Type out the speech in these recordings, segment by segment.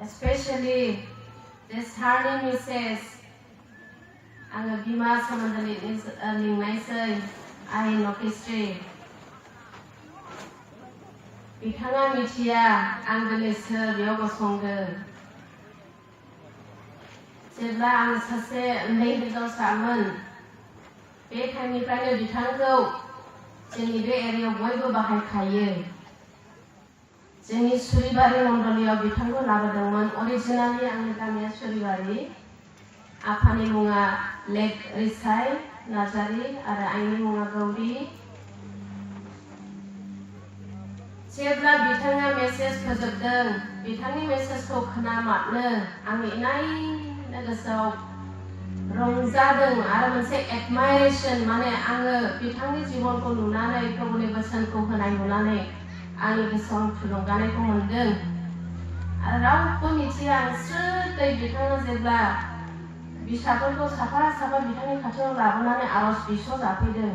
especially this Harney Mrs. Ang Bima Samandali is Lingnai I Nokistri. Bitanga Mitia Angelis Yoga Songa. Sebla Ang Sase Lady Salmon. Betami Prana Bitango. Jenny Bay area Boygo Bahai Kaye. Jenny Suribari Mondolia Bitango Labadaman, originally Angamia Suribari. Apani Munga Lake Risai, Nazari, Ara Aini Munga Gaudi. Sebla Bitanga message Pazadang, Bitangi message Kokana Matner, Aminai Nagasau. Rongzadeng आरो मोनसे admiration माने आङो बिथांनि जिबनखौ नुनानै प्रभुनि बोसोनखौ होनाय नुनानै आंनि गोसोआव थुलुंगानायखौ मोनदों आरो रावबो मिथिया आं स्रोदै बिथाङा जेब्ला बिसाफोरखौ साफा साफा बिथांनि खाथियाव लाबोनानै आरज बिस' जाफैदों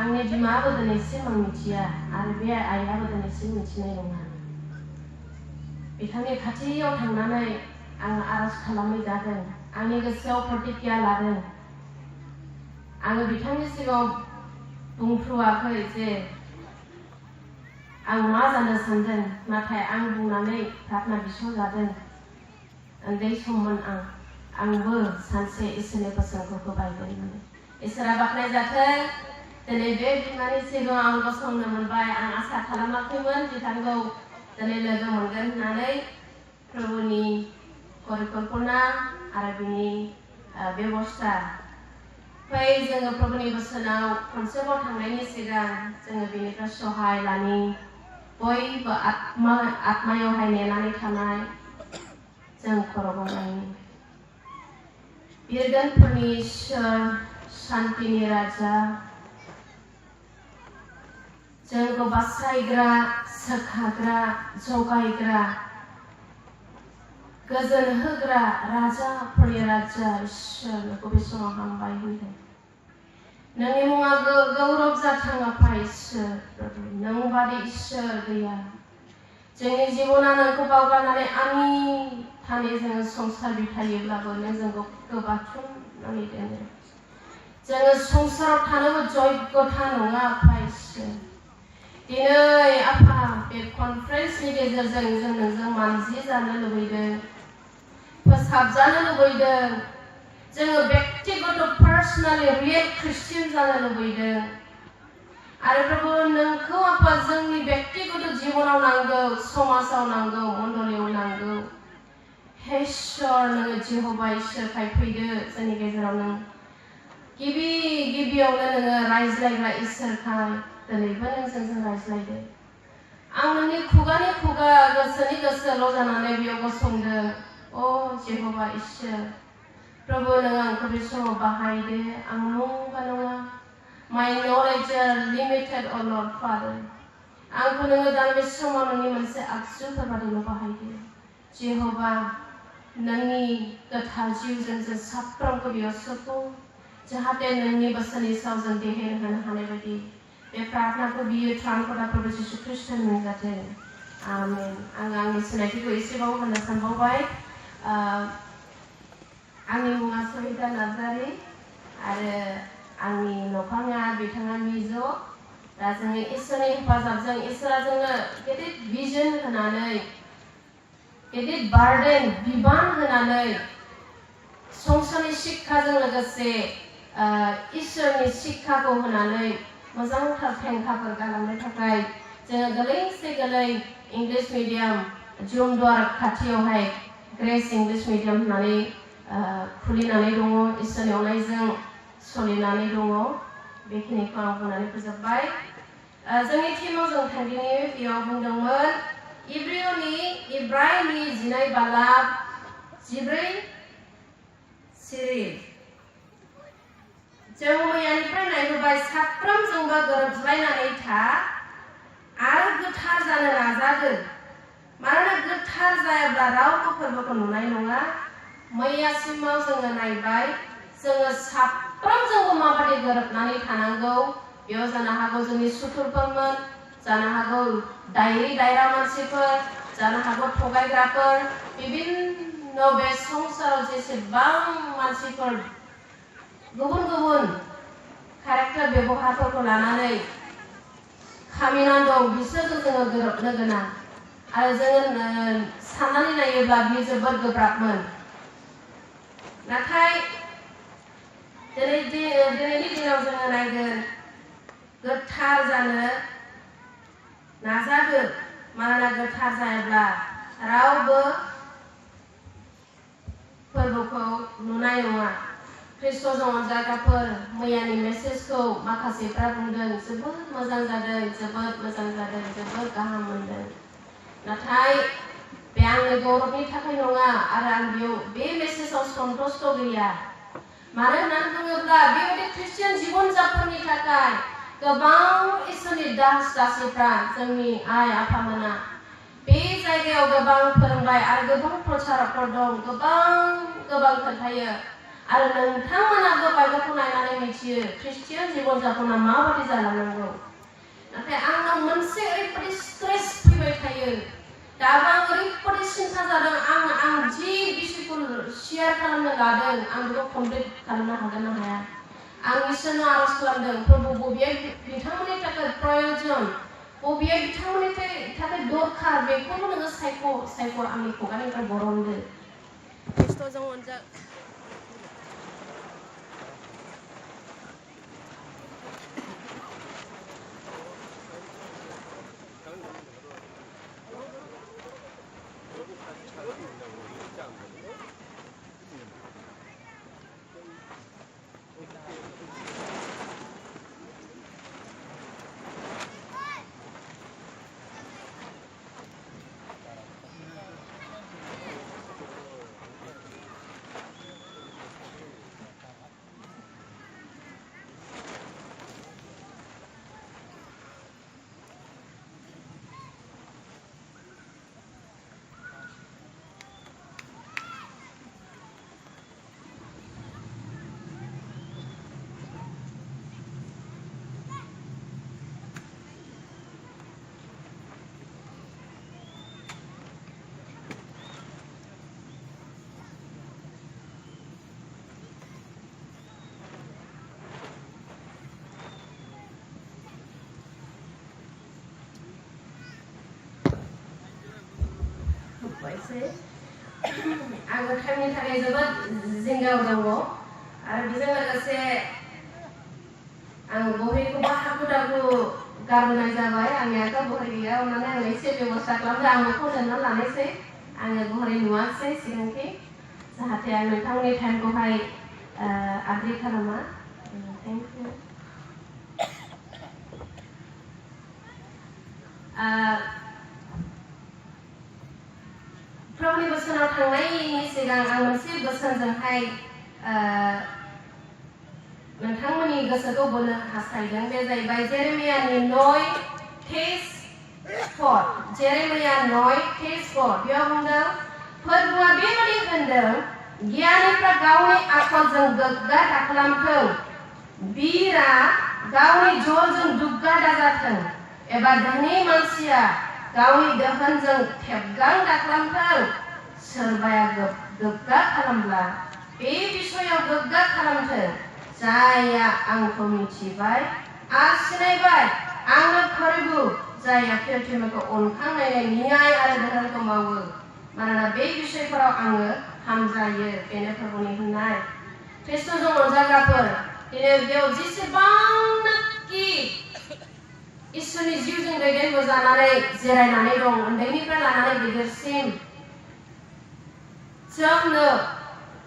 आंनि बिमायाबो दिनैसिम आं मिथिया आरो बे आइयाबो दिनैसिम मिथिनाय नङा बिथांनि खाथियाव थांनानै आं आरज खालामनाय जादों आंनि गोसोआव प्रतिज्ञा लादों आङो बिथांनि सिगाङाव बुंफ्रुवाखै जे आं मा जानो सानदों नाथाय आं बुंनानै प्रार्थना बिस' जादों उन्दै सममोन आंबो सानसे इसोरनि बोसोनखौ होबायगोन होननानै इसोरा बाख्नाय जाथों दिनै बे बिमानि सिगाङाव आं गसंनो मोनबाय आं आसा खालामाखैमोन बिथांखौ दिनै लोगो मोनगोन होननानै प्रभुनि परिकल्पना आरो बिनि बेबस्था फै जोङो प्रभुनि बोसोनाव खनसेबाव थांनायनि सिगां जोङो बिनिफ्राय सहाय लानि बयबो आत्मायावहाय नेनानै थानाय जों खर' गंनायनि बिरगोनफोरनि इसोर शान्तिनि राजा जोंखौ बासायग्रा सोखाग्रा जगायग्रा गोजोन होग्रा राजाफोरनि राजा इसोरखौ बे समाव हामबाय होनदों नोंनि मुङा गौरब जाथों आफा इसोर नों बादि इसोर गैया जोंनि जिबना नोंखौ बावगारनानै आंनि थानै जोङो संसार बिथायोब्लाबो नों जोंखौ गोबाथुमनानै दोनो जोङो संसाराव थानोबो जग्यथा नङा आफा इसोर दिनै आफा बे कनफारेन्सनि गेजेरजों जों नोंजों मानजि जानो लुबैदों फोसाबजानो लुबैदों जोङो व्यक्तिगत पार्सनेलि रियेल ख्रिस्टियान जानो लुबैदों आरो प्रभु नोंखौ आफा जोंनि व्यक्तिगत जिबनाव नांगौ समाजाव नांगौ मण्डलियाव नांगौ हे इसोर नोङो जेह'भा इसोरखाय फैदो जोंनि गेजेराव नों गिबियावनो नोङो रायज्लायग्रा इसोरखाय दिनैबो नों जोंजों रायज्लायदो आं नोंनि खुगानि खुगा गोसोनि गोसोल' जानानै बेयाव गसंदों अ जेह'भा इसोर प्रभु नों आंखौ बे समाव बाहायदो आं नंबा नङा माय नलेज लिमिटेड अ लर्ड फादार आंखौ नोङो दा बे समाव नोंनि मोनसे आगजुफोर बादिल' बाहायदो जेह'भा नोंनि गोथार जिउजों जों साफ्रोमखौ बेयाव सोफौ जाहाथे नोंनि बोसोननि सायाव जों देहेर होनो हानाय बायदि बे प्रार्थनाखौ बियो त्राणकर्ता प्रभु जिशु ख्रीष्टनि मुङाव जाथों आमेन आं आंनि सिनायथिखौ एसेबाव होनो सानबावबाय आंनि मुङा सहिता नार्जारी आरो आंनि न'खरना बिथाङा मिज' दा जोङो इसोरनि हेफाजाबजों इसोरा जोंनो गेदेर भिजन होनानै गेदेर बार्डेन बिबान होनानै संसारनि शिक्षाजों लोगोसे इसोरनि शिक्षाखौ होनानै मोजांथार फेंखाफोर गालांनो थाखाय जोङो गोरलैसे गोरलै इंलिश मिडियाम जुमदुवार खाथियावहाय ग्रेस इंलिश मिडियाम होननानै खुलिनानै दङ इसोरनि अननायजों सोलिनानै दङ बेखिनिखौ आं बुंनानै फोजोबबाय जोंनि टिमाव जों थांदिनि बेयाव बुंदोंमोन इब्रायनि 12 बालाब 14 सिरि जों मैयानिफ्राय नायबोबाय साफ्रोमजोंबो गोरोबलायनानै था आरो गोथार जानो नाजादो मानोना गोथार जायाब्ला रावबो फोरबोखौ नुनाय नङा मैयासिमाव जोङो नायबाय जोङो साफ्रोमजोंबो माबादि गोरोबनानै थानांगौ बेयाव जानो हागौ जोंनि सुथुरफोरमोन जानो हागौ दायरि दायरा मानसिफोर जानो हागौ थगायग्राफोर बिभिन्न बे संसाराव जेसेबां मानसिफोर गुबुन गुबुन केरेक्टार बेबहारफोरखौ लानानै खामिनानै दं बिसोरजों जोङो गोरोबनो गोनां आरो जोङो साननानै नायोब्ला बियो जोबोद गोब्राबमोन नाथाय दिनैनि दिनाव जोङो नायगोन गोथार जानो नाजादो मानोना गोथार जायोब्ला रावबो फोरबोखौ नुनाय नङा ख्रिस्ट'जों अनजाग्राफोर मैयानि मेसेजखौ माखासेफ्रा बुंदों जोबोद मोजां जादों जोबोद मोजां जादों जोबोद गाहाम मोनदों नाथाय बे आंनि गौरबनि थाखाय नङा आरो आं बे मेसेजाव सन्तुष्ट गैया मानो होननानै बुङोब्ला बेबायदि ख्रिस्टियान जिबन जापननि थाखाय गोबां इसोरनि दास दासिफ्रा जोंनि आइ आफामोना बे जायगायाव गोबां फोरोंबाय आरो गोबां प्रचारकफोर दं गोबां खोन्थायो आरो नोंथांमोनाबो बाइबेलखौ नायनानै मिथियो ख्रिस्टियान जिबन जापना माबायदि जालांनांगौ नाथाय आंनाव मोनसे ओरैबायदि स्ट्रेस फैबाय थायो दाबो आं ओरैबायदि सिन्था जादों आं जि बिसयखौ शेयार खालामनो लादों आं बेखौ कमप्लिट खालामनो हागोन ना हाया आं इसोरनाव आरज खालामदों प्रभु बबेया बिथांमोननि थाखाय प्रयजन बबेया बिथांमोननि थाखाय दरखार बेखौल' नोङो सायख' आंनि खुगानिफ्राय बरनदो ख्रिस्ट'जों अनजा आङो टाइमनि थाखाय जोबोद जिंगायाव दङ आरो बेजों लोगोसे आं बहिखौबो हाखु दाखु गारबोनाय जाबाय आंनि आखायाव बहि गैया अननानै आं एसे बेबस्था खालामदो आं बेखौ लिरना लानोसै आङो बहि नुवाखिसै सिगांखि जाहाथे आं नोंथांमोननि टाइमखौहाय आद्रि खालामा थेंक इउ प्रभुनि बोसोनाव थांनायनि सिगां आं मोनसे बोसोनजोंहाय नोंथांमोननि गोसोखौ बोनो हास्थायदों बे जाहैबाय जेरेमियानि 9:4 जेरेमिया 9:4 बेयाव बुंदों फोरबोआ बेबायदि होनदों गियानिफ्रा गावनि आखलजों गोग्गा दाखालामथों बिरा गावनि जलजों दुग्गा दाजाथों एबा धोनि मानसिया गावनि दोहोनजों थेबगां दाखालामथों सोरबाया गोग्गा खालामब्ला बे बिसयाव गोग्गा खालामथों जाया आंखौ मिथिबाय आरो सिनायबाय आंनो फोरबो जाया फिरथिमखौ अनखांनायनि न्याय आरो दोहोनखौ मावो मानोना बे बिसयफोराव आङो हामजायो बेनो फोरबोनि होननाय ख्रिस्ट'जों अनजाग्राफोर दिनै बेयाव जेसेबांनाखि इसोरनि जिउजों दैदेनबोजानानै जिरायनानै दं उन्दैनिफ्राय लानानै गिदिरसिम जोंनो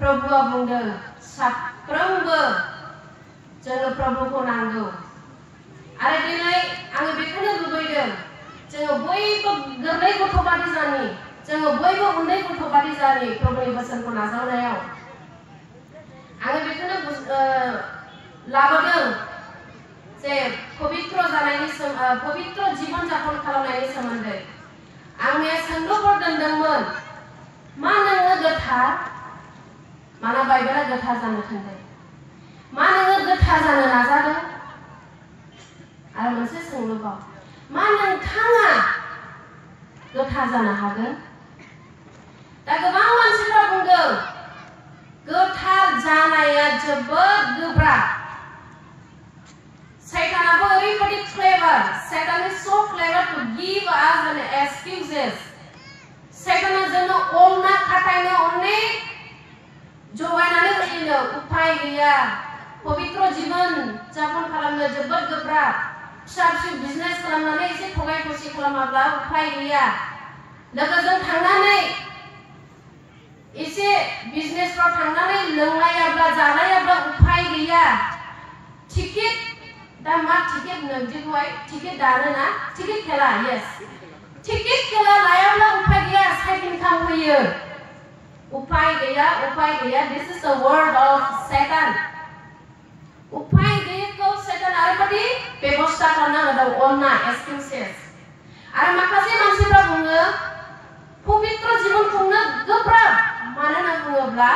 प्रभुआ बुंदों साफ्रोमबो जोंनो प्रभुखौ नांगौ आरो दिनै आङो बेखौनो लुबैदों जोङो बयबो गोरलै गथ'बादि जानि जोङो बयबो उन्दै गथ'बादि जानि प्रभुनि बोसोनखौ नाजावनायाव आङो बेखौनो लाबोदों जे पवित्र जानायनि पवित्र जीवन जापन खालामनायनि सोमोन्दै आंनि सोंलुफोर दोनदोंमोन मा नोङो गोथार माना बाइबेला गोथार जानो थिनदों मा नोङो गोथार जानो नाजादों आरो मोनसे सोंलुबाव मा नोंथाङा गोथार जानो हागोन? दा गोबां मानसिफ्रा बुंदों गोथार जानाया जोबोद गोब्राब। सैतानाबो ओरैबायदि क्लेभार, Satan is so clever to give us an excuses. सैताना जोंनो अनना खाटायनो अनेक जगायनानै होयो, उपाय गैया। पवित्र जीवन जापन खालामनो जोबोद गोब्राब। फिसा फिसौ बिजनेस खालामनानै एसे थगाय थसि खालामाब्ला उपाय गैया। लोगोजों थांनानै एसे बिजनेसफ्राव थांनानै लोंलायाब्ला जालायाब्ला उपाय गैया। टिकेट दा मा टिकेट नोंदिखौहाय टिकेट दानो ना टिकेट खेला यस टिकेट खेला लायाब्ला उपाय गैया। साइड इनकाम होयो उपाय गैया उपाय गैया। दिस इज द वर्ड ऑफ सैतान। उपाय गैयैखौ सैतान ओरैबायदि बेबस्था खालामना होदों अनना एक्सकिउसेस। आरो माखासे मानसिफ्रा बुङो पवित्र जीवन खुंनो गोब्राब। मानो होनना बुङोब्ला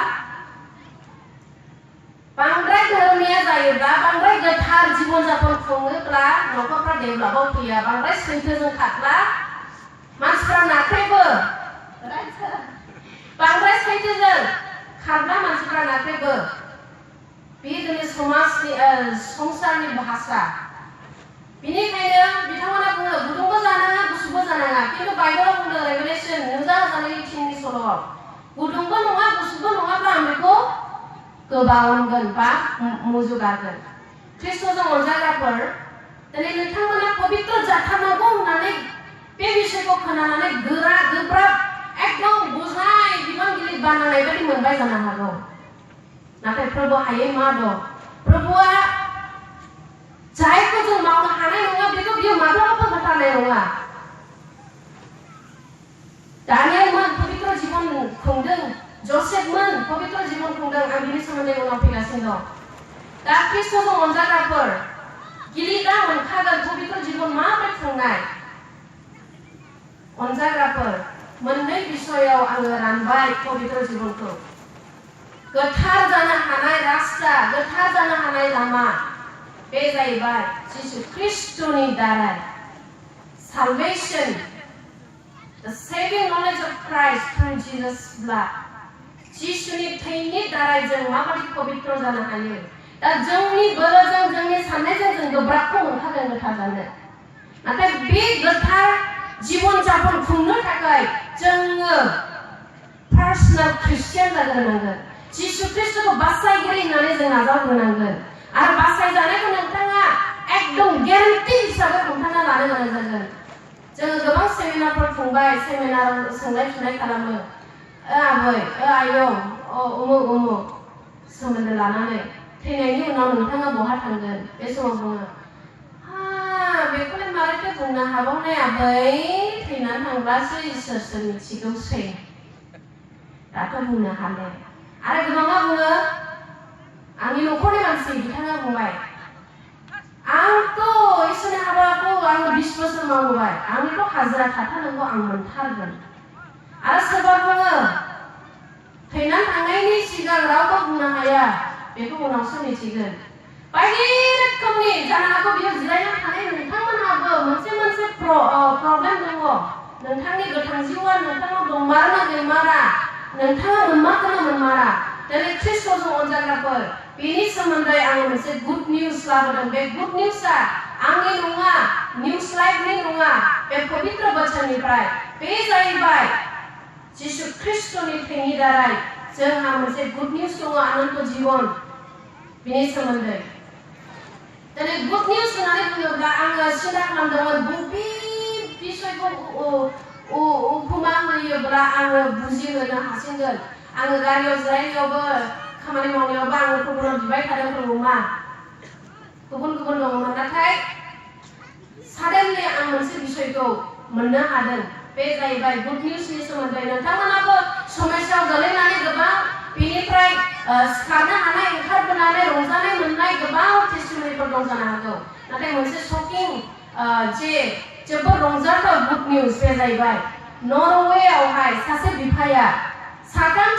बांद्राय धर्मीय जायोब्ला बांद्राय गोथार जीवन जापन खुङोब्ला न'खरफ्रा डेभेलपआव फैया। बांद्राय सैथोजों खारब्ला मानसिफ्रा नाख्रेबो। बांद्राय सैथोजों खारब्ला मानसिफ्रा नाख्रेबो। बे जोंनि समाजनि संसारनि भाषा। बिनिखायनो बिथांमोना बुङो गुदुंबो जानाङा गुसुबो जानाङा। खिन्थु बाइबेलाव बुंदों रेभेलेशन नुजा जानायनि 3नि सल'आव गुदुंबो नङा गुसुबो नङाब्ला आं बेखौ गोबावगोन बा मुजुगागोन। ख्रिस्ट'जों अनजाग्राफोर दिनै नोंथांमोना पवित्र जाथारनांगौ होननानै बे बिषयखौ खोनानानै गोरा गोब्राब एकदम बुजाय बिबानगिरि बानायनाय बायदि मोनबाय जानो हागौ। नाथाय प्रभु हायै मा दं? प्रभुआ जायखौ जों मावनो हानाय नङा बेखौ बियो माब्लाबाबो होथारनाय नङा। दानियेलमोन पवित्र जीवन खुंदों, जसेफमोन पवित्र जीवन खुंदों। आं बिनि सोमोन्दै उनाव फैगासिनो दं। दा ख्रिस्ट'जों अनजाग्राफोर गिलिरा मोनखागोन पवित्र जीवन माबोरै खुंनाय। अनजाग्राफोर मोननै बिषयाव आङो रानबाय पवित्र जीवनखौ। गोथार जानो हानाय रास्ता, गोथार जानो हानाय लामा बे जाहैबाय जिसु ख्रिस्ट'नि दारै। Salvation, the saving knowledge of Christ through Jesus' blood. जिसुनि थैनि दारै जों माबायदि पवित्र जानो हायो। दा जोंनि बोलोजों जोंनि साननायजों जों गोब्राबखौ मोनखागोन गोथार जानो। नाथाय बे गोथार जीवन जापन खुंनो थाखाय जोङो पार्सनेल ख्रिस्टियान जाग्रोनांगोन। जिसु ख्रिस्ट'खौ बासायगिरि होननानै जों नाजावग्रोनांगोन। आरो बासायजानायखौ नोंथाङा एकदम गेरेन्टि हिसाबै हमथाना लानो गोनां जागोन। जोङो गोबां सेमिनारफोर खुंबाय, सेमिनाराव सोंनाय फिननाय खालामो। आबै आयं उमुक उमुक सोमोन्दो लानानै थैनायनि उनाव नोंथाङा बहा थांगोन? बे समाव बुङो बेखौलाय मारैथो बुंनो हाबावनाय आबै, थैनानै थांब्लासो इसोरसो मिथिगौसै। दाथ' बुंनो हाले। आरो गोबाङा बुङो आंनि न'खरनि मानसि बिथाङा बुंबाय आंथ' इसोरनि हाबाखौ आङो 20 बोसोर मावबाय, आंनिथ' हाजिरा थाथारनांगौ, आं मोनथारगोन। आरो सोरबा बुङो थैनानै थांनायनि सिगां रावबो बुंनो हाया, बेखौ उनावसो मिथिगोन। बायदि रोखोमनि जानो हागौ बेयाव जिरायनानै थानाय नोंथांमोनहाबो मोनसे प्रब्लेम दङ। नोंथांनि गोथां जिउआ नोंथांनाव दंमारा ना गैमारा, नोंथाङा मोनमारगोन ना मोनमारा। दिनै ख्रिस्ट'जों अनजाग्राफोर बेनि सोमोन्दै आङो मोनसे गुड निउज लाबोदों। बे गुड निउजआ आंनि नङा, निउज लाइभनि नङा, बे पवित्र वचननिफ्राय। बे जाहैबाय जिसु ख्रिस्ट'नि थैनि दारै जोंहा मोनसे गुड निउज दङ अनन्त जीवन बिनि सोमोन्दै। दिनै गुड निउज होननानै बुङोब्ला आङो सिन्था खालामदोंमोन बबे बिषयखौ उपमा होयोब्ला आङो बुजिहोनो हासिगोन। आङो गारियाव जिरायनायावबो खामानि मावनायावबो आङो गुबुनाव बिबाय थादों दङमा गुबुन गुबुन दङमोन। नाथाय साडेनलि आं मोनसे बिषयखौ मोननो हादों। बे जाहैबाय गुड निउजनि सोमोन्दै। नोंथांमोनाबो समस्यायाव गोलैनानै गोबां बेनिफ्राय सिखारनो हानाय, ओंखारबोनानै रंजानाय मोननाय गोबां टेस्टिमनिफोर दं जानो हागौ। नाथाय मोनसे शकिं जे जोबोद रंजाथाव गुड निउज बे जाहैबाय नरवेआवहाय सासे बिफाया साथाम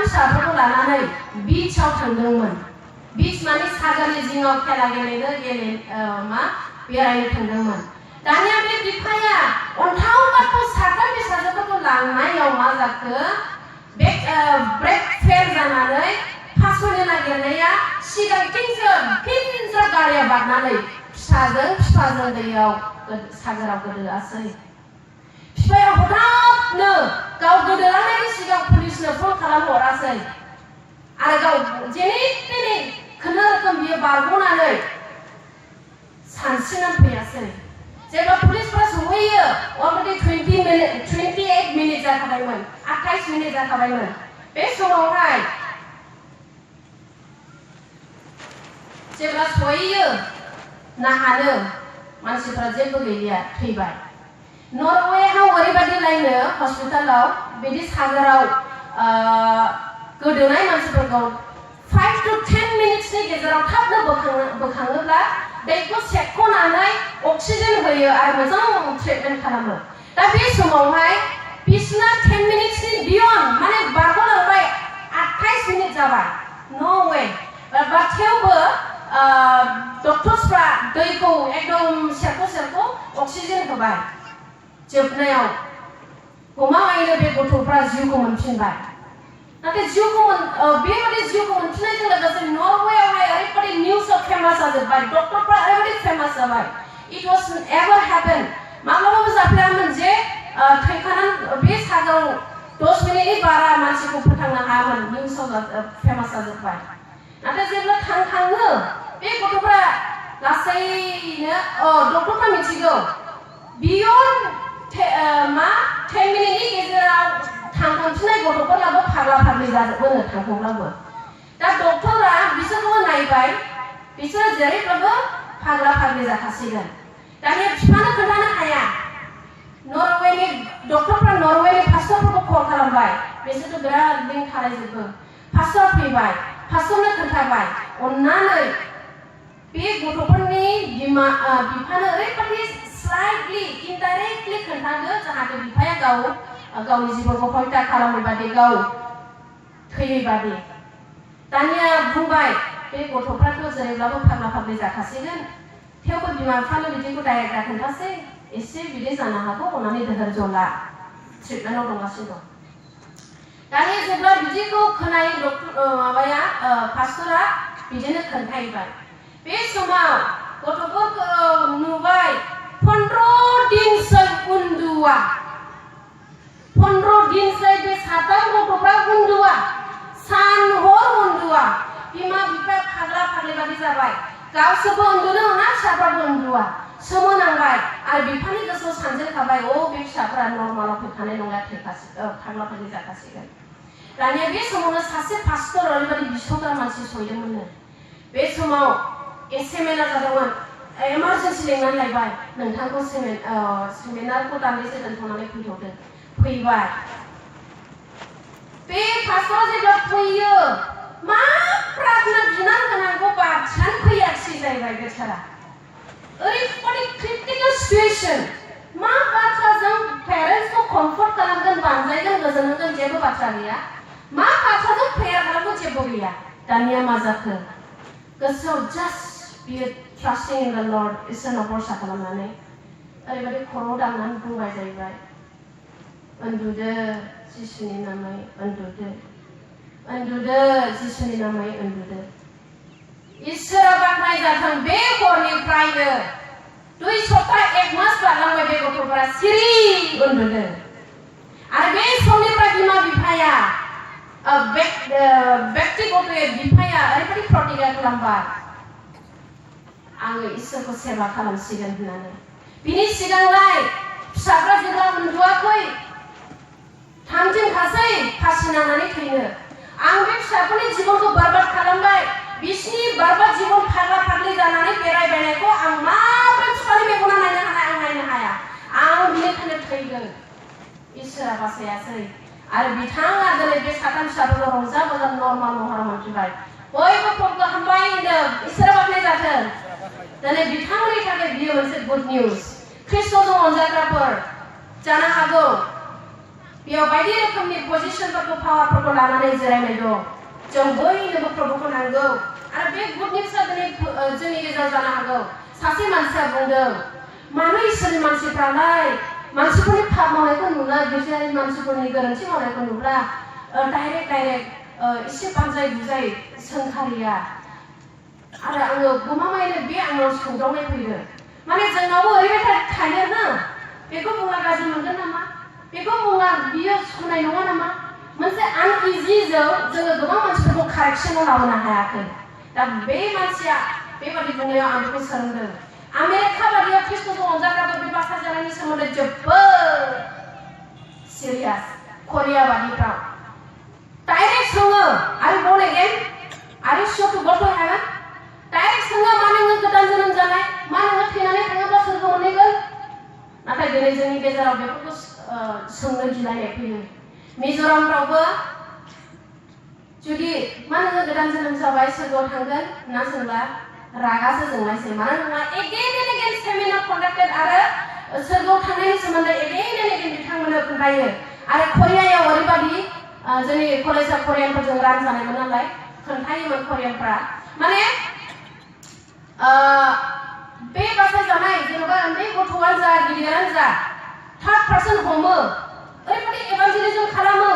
फिसाफोरखौ लानानै बीचआव थांदोंमोन। बीच माने सागरनि जिङाव खेला बेरायनो थांदोंमोन। दानिया बे बिफाया अन्थावबाखौ साथाम फिसाजोफोरखौ लांनायाव मा जाखो बे ब्रेक फेल जानानै फासयनो नागिरनाया सिगांथिंजों फिनजों गारिया बारनानै फिफाजों दैयाव सागोराव गोदोआसै। फिफाया हठाथनो गाव गोदोलांनायनि सिगां पुलिसनो फन खालामहरासै आरो गाव जेने तेने खुनुरुखुम बियो बारग'नानै सानस्रिनानै फैयासै। जेब्ला पुलिसफोरा सहैयो अलरेडि 28 मिनिट जाखाबायमोन, 28 मिनिट जाखाबायमोन। बे समावहाय जेब्ला सहैयो नाहानो मानसिफ्रा जेबो गैलिया, थैबाय। नरवेआव ओरैबायदि लायनो हस्पिटालाव बिदि सागोराव गोदोनाय मानसिफोरखौ 5 to 10 मिनिट्सनि गेजेराव थाबनो बोखाङोब्ला दैखौ सेबख'नानै अक्सिजेन होयो आरो मोजां ट्रिटमेन्ट खालामो। दा बे समावहाय बिसना 10 मिनिट्सनि बियन माने बारग'लांबाय, 28 मिनिट जाबाय। नो वे। बाट थेवबो डक्टर्सफ्रा दैखौ एकदम सेरख' अक्सिजेन होबाय। जोबनायाव गमामायैनो बे गथ'फ्रा जिउखौ मोनफिनबाय। नाथाय बेबायदि जिउखौ मोनफिननायजों लोगोसे नरवेआवहाय ओरैबायदि निउसआव फेमास जाजोब्बाय, डक्टरफ्रा ओरैबायदि फेमास जाबाय। इट वाज एभार हेपन, माब्लाबाबो जाफेरामोन जे थैखानानै बे सागोराव 10 मिनिटनि बारा मानसिखौ फोथांनो हायामोन, निउसआव फेमास जाजोब्बाय। नाथाय जेब्ला थाङो बे गथ'फ्रा लासैनो डक्टरफ्रा मिथिगौ बियन 10 मिनिटनि गेजेराव थांखांफिननाय गथ'फोराबो फाग्ला फाग्लि जाजोबोनो थांखांब्लाबो। दा डक्टरा बिसोरखौ नायबाय, बिसोर जेरैब्लाबो फाग्ला फाग्लि जाखासिगोन। दानिया बिफानो खोन्थानो हाया। नरवेनि डक्टरफ्रा नरवेनि पास्टरफोरखौ कल खालामबाय, बिसोरथ' बिराद लिंक खालायजोबो। पास्टर फैबाय, पास्टरनो खोन्थाबाय, अन्नानै बे गथ'फोरनि बिफानो ओरैबायदि स्लाइटलि इनडाइरेक्टलि खोन्थादो जाहाथे बिफाया गावनि जिबनखौ हत्या खालामै बादि, गाव थैयै बादि। दानिया बुंबाय बे गथ'फ्राथ' जेरैब्लाबो फाग्ला फाग्लि जाखासिगोन, थेवबो बिमा बिफानो बिदिखौ डाइरेक्ट खोन्थासै, एसे बिदि जानो हागौ, अन्नानै धैर्य ला, ट्रिटमेन्टआव दंगासिनो दं। दानिया जेब्ला बिदिखौ खोनायो पास्टरा बिदिनो खोन्थायबाय। बे समाव गथ'फोरखौ नुबाय 15 दिनसो उन्दुआ, 15 दिनसो बे साथाम गथ'फ्रा उन्दुआ, सान हर उन्दुआ। बिमा बिफाया फाग्ला फाग्लि बादि जाबाय, गावसोरबो उन्दुनो मोना, फिसाफ्राबो उन्दुआ। सोमोनांबाय आरो बिफानि गोसोआव सानजेरखाबाय, बे फिसाफ्रा नर्मालाव फैखानाय नंला, फाग्ला फाग्लि जाखासिगोन। दानिया बे समावनो सासे पास्टर ओरैबायदि बिसग्रा मानसि सहैदोंमोननो। बे समाव सेमिनार जादोंमोन, इमारजेन्सि लिंनानै लायबाय, नोंथांखौ सेमिनारखौ दान्दिसे दोनथ'नानै फैथ'दो। फैबाय। बे पास्टरा जेब्ला फैयो मा प्रार्थना बिनानै होनांगौ बाथ्रायानो फैयाखिसै जाहैबाय बेचारा। ओरैबायदि क्रिटिकेल सिचुएसन, मा बाथ्राजों पेरेन्ट्सखौ कमफर्ट खालामगोन, बानजायगोन, गोजोनहोगोन, जेबो बाथ्रा गैया। मा बाथ्राजों प्रेयार खालामगोन, जेबो गैया। दानिया मा जाखो, गोसोआव जास्ट बियो ट्रास्टिं इन द लर्ड, इसोरनाव भरसा खालामनानै ओरैबायदि खर'आव दांनानै बुंबाय जाहैबाय, उन्दुदो जिसुनि नामै उन्दुदो, उन्दुदो जिसुनि नामै उन्दुदो। इसोरा बाख्नाय जाथों, बे हरनिफ्रायनो 2 सप्ता 1 मास बारलांबाय बे गथ'फोरा सिरि उन्दुदो। आरो बे समनिफ्राय बिमा बिफाया व्यक्तिगतयै बिफाया ओरैबायदि प्रतिज्ञा खालामबाय, आङो इसोरखौ सेवा खालामसिगोन होननानै। बिनि सिगांलाय फिसाफ्रा जेब्ला उन्दुआखै, थांफिनखासै फासि नांनानै थैनो। आं बे फिसाफोरनि जिबनखौ बरबाद खालामबाय, बिसिनि बरबाद जिबन फाग्ला फाग्लि जानानै बेरायबायनायखौ आं माब्रै फिसानि मेगना नायनो हानाय, आं नायनो हाया। आं बिनिखायनो थैगोन। इसोरा बासायासै आरो बिथाङा दिनै बे साथाम फिसाफोरखौ रंजा बाजा नर्माल महराव मोनफिनबाय। बयबो प्रभुखौ हामबाय होनदों, इसोरा बाख्नाय जाथों। दिनै बिथांमोननि थाखाय बियो मोनसे गुड निउज। ख्रिस्ट'जों अनजाग्राफोर जानो हागौ बेयाव बायदि रोखोमनि पजिशनफोरखौ, पावारफोरखौ लानानै जिरायनाय दं। जों बयनोबो प्रभुखौ नांगौ आरो बे गुड निउजआ दिनै जोंनि गेजेराव जानो हागौ। सासे मानसिया बुंदों, मानो इसोरनि मानसिफ्रालाय मानसिफोरनि पाप मावनायखौ नुला गिर्जानि मानसिफोरनि गोरोन्थि मावनायखौ नुब्ला डाइरेक्ट एसे बांजाय बुजाय सोंखारिया आरो आङो गमामायैनो बे आंनाव सोंदावनाय फैदों माने जोंनावबो ओरैबायदि थायो ना बेखौ बुंला गाज्रि मोनगोन नामा बेखौ बुंला बियो सुनाय नङा नामा मोनसे आनइजिजों जोङो गोबां मानसिफोरखौ कारेक्सनाव लाबोनो हायाखै दा बे मानसिया बेबादि बुंनायाव आं बेखौ सोलोंदों आमेरिका बादियाव ख्रिस्ट'जों अनजाग्राफोर बे बासा जानायनि सोमोन्दै जोबोद सिरियास करिया बादिफ्राव डाइरेक्ट सोङो आरो born again आरो sure to go to heaven direct सोङो मा नोङो गोदान जोनोम जानाय मा नोङो थैनानै थाङोब्ला सोरगो मोनहैगोन नाथाय दिनै जोंनि गेजेराव बेफोरखौ सोंनो गिलायनाय फैयो मिज'रामफ्रावबो जुदि मा नोङो गोदान जोनोम जाबाय सोरगोआव थांगोन ना सोंब्ला रागासो जोंनायसै मानो होनोब्ला again and again सेमिनार कन्डाक्टेड आरो सोरगोआव थांनायनि सोमोन्दै again and again बिथांमोननो खोन्थायो आरो करियायाव ओरैबादि जोंनि कलेजआ करियानफोरजों रानजानायमोन नालाय खोन्थायोमोन करियानफ्रा माने बे बासा जानाय जेनेबा उन्दै गथ'आनो जा गिदिरानो जा थार्ड पार्सन हमो ओरैबादि एभान्जेलिजम खालामो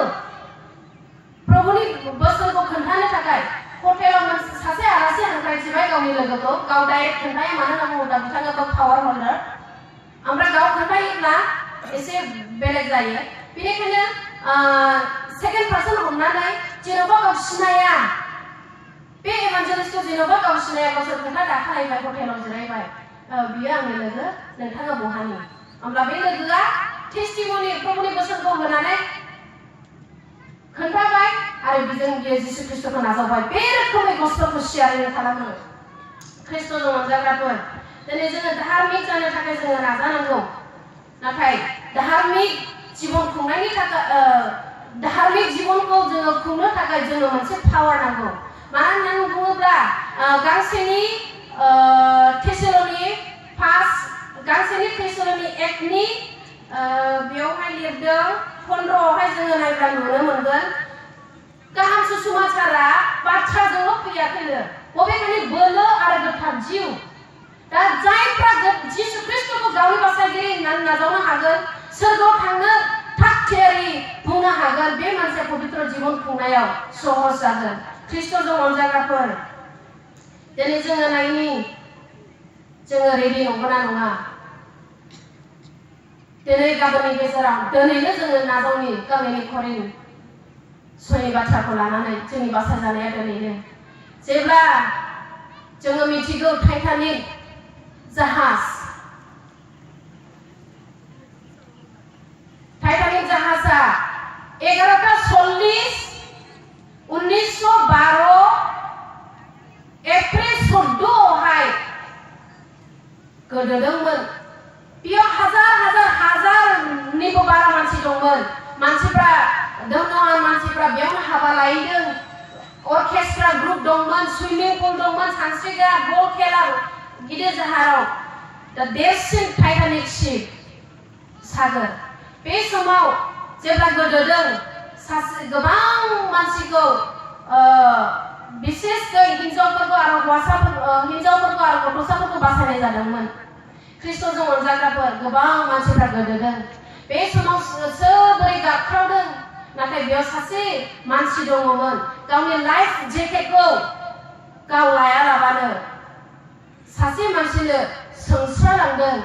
प्रभुनि बोसोरखौ खोन्थानो थाखाय हटेलाव सासे आलासि हांख्रायथिबाय गावनि लोगोखौ गाव डाइरेक्ट खोन्थायो मानो होनना बुङोब्ला बिथाङाबो पावार हल्डार ओमफ्राय गाव खोन्थायोब्ला एसे बेलेग जायो बेनिखायनो सेकेन्ड पार्सन हमनानै जेन'बा गाव सिनाया बे एभान्जेलिस्टखौ जेन'बा गाव सिनाया गावसोर खोथा दाखालायबाय हटेलाव जिरायबाय बियो आंनि लोगो नोंथाङा बहानि होमब्ला बे लोगोआ टेस्टिमनि प्रभुनि बोसोनखौ होनानै खोन्थाबाय आरो बिजों बियो जिसु ख्रिस्ट'खौ नाजावबाय बे रोखोमै गस्पेलखौ शेयारिं खालामो ख्रिस्ट'जों अनजाग्राफोर दिनै जोङो धार्मिक जानो थाखाय जोङो नाजानांगौ नाथाय धार्मिक जीवन खुंनायनि थाखाय धार्मिक जीवनखौ जोङो खुंनो थाखाय जोङो मोनसे पावार नांगौ मानो होननानै बुङोब्ला गांसेनि थेसलोनि 1नि बेयावहाय लिरदों 15आवहाय जोङो नायब्ला नुनो मोनगोन गाहाम सुसमाचारा बाथ्राजोंल' फैयाखैनो बबेखानि बोलो आरो गोथार जिउ दा जायफ्रा जिसु ख्रिस्ट'खौ गावनि बासायगिरि होननानै नाजावनो हागोन सोरगोआव थांनो थाग थियारि बुंनो हागोन बे मानसिया पबित्र जीवन खुंनायाव सहज जागोन ख्रिस्ट'जों अनजाग्राफोर दिनै जोङो नायनि जोङो रेडि नंगौना नङा दिनै गाबोननि गेजेराव दिनैनो जोङो नाजावनि गामिनि करिन सयनि बाथ्राखौ लानानै जोंनि बासा जानाया दिनैनो जेब्ला जोङो मिथिगौ टाइटानिक जाहाज जाहाजा 11:40 1912 एप्रिल 14आवहाय गोदोदोंमोन बेयाव हाजारनिबो बारा मानसि दंमोन मानसिफ्रा धन्यवान मानसिफ्रा बेयावनो हाबा लायदों अर्केस्ट्रा ग्रुप दंमोन सुइमिं पुल दंमोन सानस्रिग्रा बल खेला गिदिर जाहाराव दा देरसिन टाइटानिक शिप सागोर बे समाव जेब्ला गोदोदों सासे गोबां मानसिखौ बिसेसकै हिन्जावफोरखौ आरो हिन्जावफोरखौ आरो गथ'साफोरखौ बासायनाय जादोंमोन ख्रिस्ट'जों अनजाग्राफोर गोबां मानसिफ्रा गोदोदों बे समाव सोबोरै गाबख्रावदों नाथाय बेयाव सासे मानसि दङमोन गावनि लाइफ जेकेटखौ गाव लायालाबानो सासे मानसिनो सोंस्रालांदों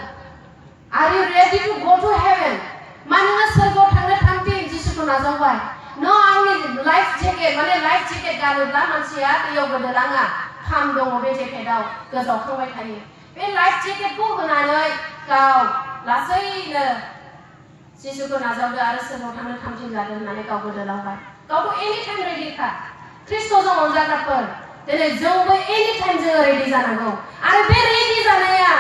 Are you ready to go to heaven? मानोना सोरगोआव थांनो थांखि जिसुखौ नाजावबाय न' आंनि लाइफ जेकेट गानोब्ला मानसिया दैयाव गोदोलाङा खाम दङ बे जेकेटआव गोजावखांबाय थायो बे लाइफ जेकेटखौ होनानै गाव लासैनो जिसुखौ नाजावदो आरो सोरगोआव थांनो थांखि लादों होननानै गाव गोदोलांबाय गावखौ एनि टाइम रेडिखा ख्रिस्ट'जों अनजाग्राफोर दिनै जोंबो एनि टाइम जोङो रेडि जानांगौ आरो बे रेडि जानाया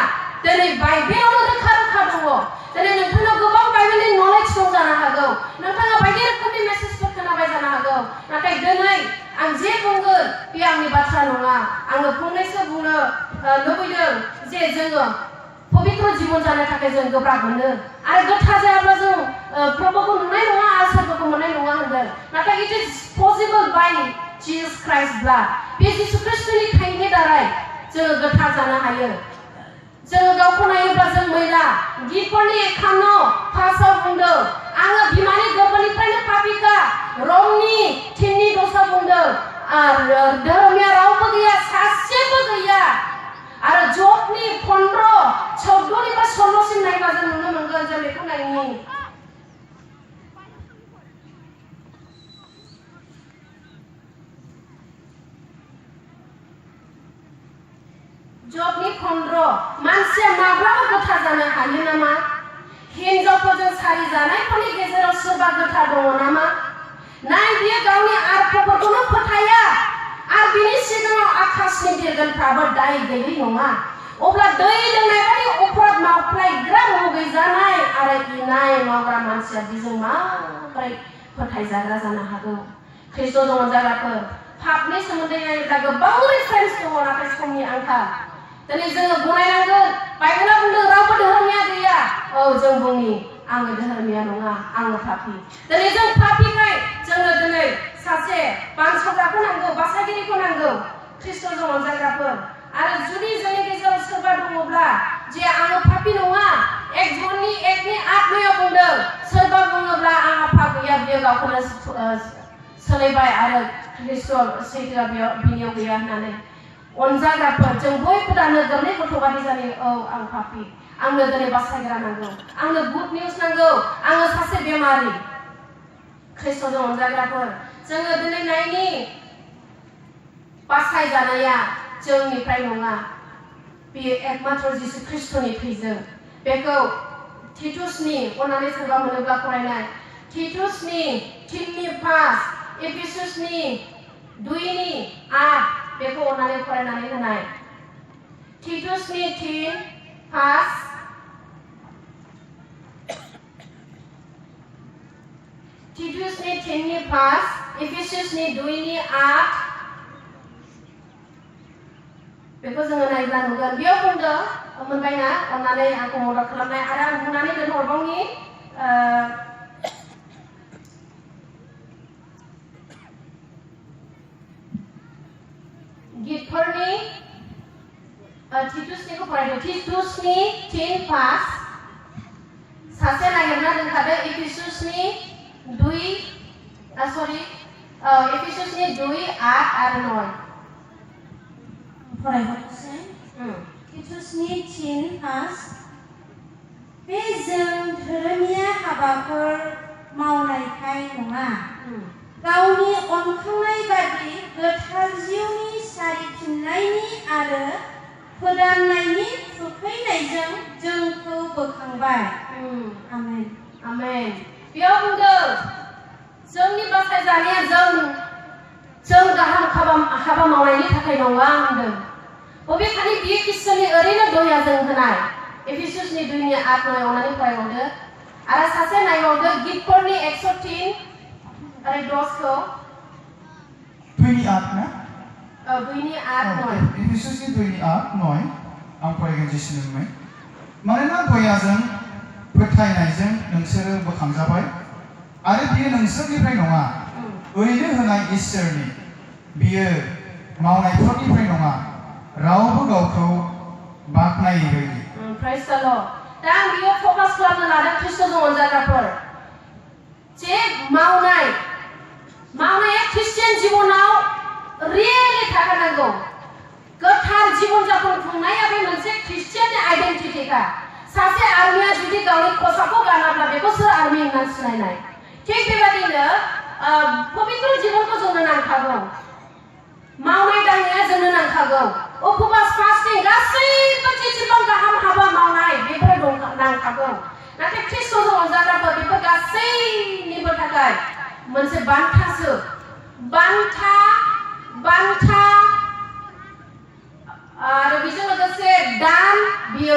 दिनै बाइबेलावनो रोखा दङ दिनै नोंथांनाव गोबां बाइबेलनि नलेज दं जानो हागौ नोंथाङा बायदि रोखोमनि मेसेजफोर खोनाबाय जानो हागौ नाथाय दिनै आं जे बुंगोन बे आंनि बाथ्रा नङा आङो फंनैसो बुंनो लुबैदों जे जोङो पबित्र जीवन जानो थाखाय जों गोब्राब मोनो आरो गोथार जायाब्ला जों प्रभुखौ नुनाय नङा आरो सोरगोखौ मोननाय नङा होनदों नाथाय it is possible by Jesus Christ blood बे जिसु ख्रिस्टनि थैनि दारै जोङो गोथार जानो हायो जोङो गावखौ नायोब्ला जों मैला गितफोरनि 51 बुंदों आङो बिमानि गोरबोनिफ्रायनो पापिका रमनि 3 बुंदों आरो धोरोमिया रावबो गैया सासेबो गैया आरो जबनि 15 14निफ्राय 16सिम नायबा जों नुनो मोनगोन जों बेखौ नायनि जबनि 15 मानसिया माब्लाबा गोथार जानो हायो नामा हिनजावफोरजों सारि जानायफोरनि गेजेराव सोरबा गोथार दङ नामा नाय बियो गावनि आर्फफोरखौनो फोथाया आरो बिनि सिगाङाव आकाशनि बिरगोनफ्राबो दाय गैयै नङा अब्ला दै लोंनाय बायदि अपराध मावफ्लायग्रा मुगैजानाय आरो इनाय मावग्रा मानसिया बिजों माबोरै फोथायजाग्रा जानो हागौ ख्रिस्ट'जों अनजाग्राफोर पापनि सोमोन्दै नायोब्ला गोबां रेफारेन्स दङ नाथाय समनि आंखाल दिनै जोङो गनायनांगोन बाइबेला बुंदों रावबो धोरोमिया गैया औ जों बुंनि आङो धोरोमिया नङा आङो पापी दिनै जों पापीखाय जोंनो दिनै सासे बानस'ग्राखौ नांगौ बासागिरिखौ नांगौ ख्रिस्ट'जों अनजाग्राफोर आरो जुदि जोंनि गेजेराव सोरबा दङब्ला जे आङो पापी नङा 1 जननि 1नि 8 बुंदों सोरबा बुङोब्ला आंहा पाप गैया बियो गावखौनो सोलायबाय आरो ख्रिस्ट' सैथोआ बिनियाव गैया होननानै अनजाग्राफोर जों बयबो दा नोगोरनि गथ'बादि जायो औ आं पापी आंनो दिनै बासायग्रा नांगौ आंनो गुड निउज नांगौ आङो सासे बेमारि ख्रिस्ट'जों अनजाग्राफोर जोङो दिनै नायनि बासायजानाया जोंनिफ्राय नङा बेयो एकमात्र जिसु ख्रिस्ट'नि थैजों बेखौ तितुसनि अननानै सोरबा मोनोब्ला फरायनाय तितुसनि 3:5 एफिसुसनि 2:8 बेखौ अननानै फरायनानै होनाय तितुसनि 3:5 तितुसनि 3:5 एफिसुसनि 2:8 बेखौ जोङो नायब्ला नुगोन बेयाव बुंदों मोनबायना अननानै आंखौ मदद खालामनाय आरो आं बुंनानै दोनहरबावनि गितफोरनि तितुसनिखौ फरायदों तितुसनि 3:5 सासे नागिरना दोनखादों एफिसुसनि 2:8 आरो 9 फरायहरनोसै तितुसनि 3:5 बे जों धोरोमिया हाबाफोर मावनायखाय नङा गावनि अनखांनाय बादि गोथार जिउनि सारिफिननायनि आरो फोदाननायनि थुखैनायजों जोंखौ बोखांबाय आमेन आमेन बेयाव बुंदों जोंनि बासायजानाया जों गाहाम हाबा मावनायनि थाखाय नङा होनदों बबेखानि बियो इसोरनि ओरैनो दयाजों होनाय एफिसुसनि 2:8 अननानै फरायबावदो आरो सासे नायबावदो गितफोरनि 103 आरो 10खौ 2:8 ना 2:8 एफिसुसनि 2:8 आं फरायगोन जिसुनि मुङै मानोना दयाजों फोथायनायजों नोंसोरो बोखांजाबाय आरो बियो नोंसोरनिफ्राय नङा ओरैनो होनाय इसोरनि बियो मावनायफोरनिफ्राय नङा रावबो गावखौ बाख्नायै बायदि प्रेज द लर्ड दा आं बियो फकास खालामनो लादों ख्रिस्ट'जों अनजाग्राफोर जे मावनाया ख्रिस्टियान जिबनाव रियेलि थाखानांगौ गोथार जीवन जापन खुंनाया बे मोनसे ख्रिस्टियाननि आइडेन्टिटिखा सासे आर्मिया जुदि गावनि खसाबखौ गानाब्ला बेखौ सोर आर्मि होननानै सिनायनाय थिग बेबायदिनो पबित्र जीवनखौ जोंनो नांखागौ मावनाय दांनाया जोंनो नांखागौ उपवास फास्टिं गासैबो जेसेबां गाहाम हाबा मावनाय बेफोर नांखागौ नाथाय ख्रिस्ट'जों अनजाग्राफोर बेफोर गासैनिबो थाखाय मोनसे बान्थासो बान्था आरो बेजों लोगोसे दान बियो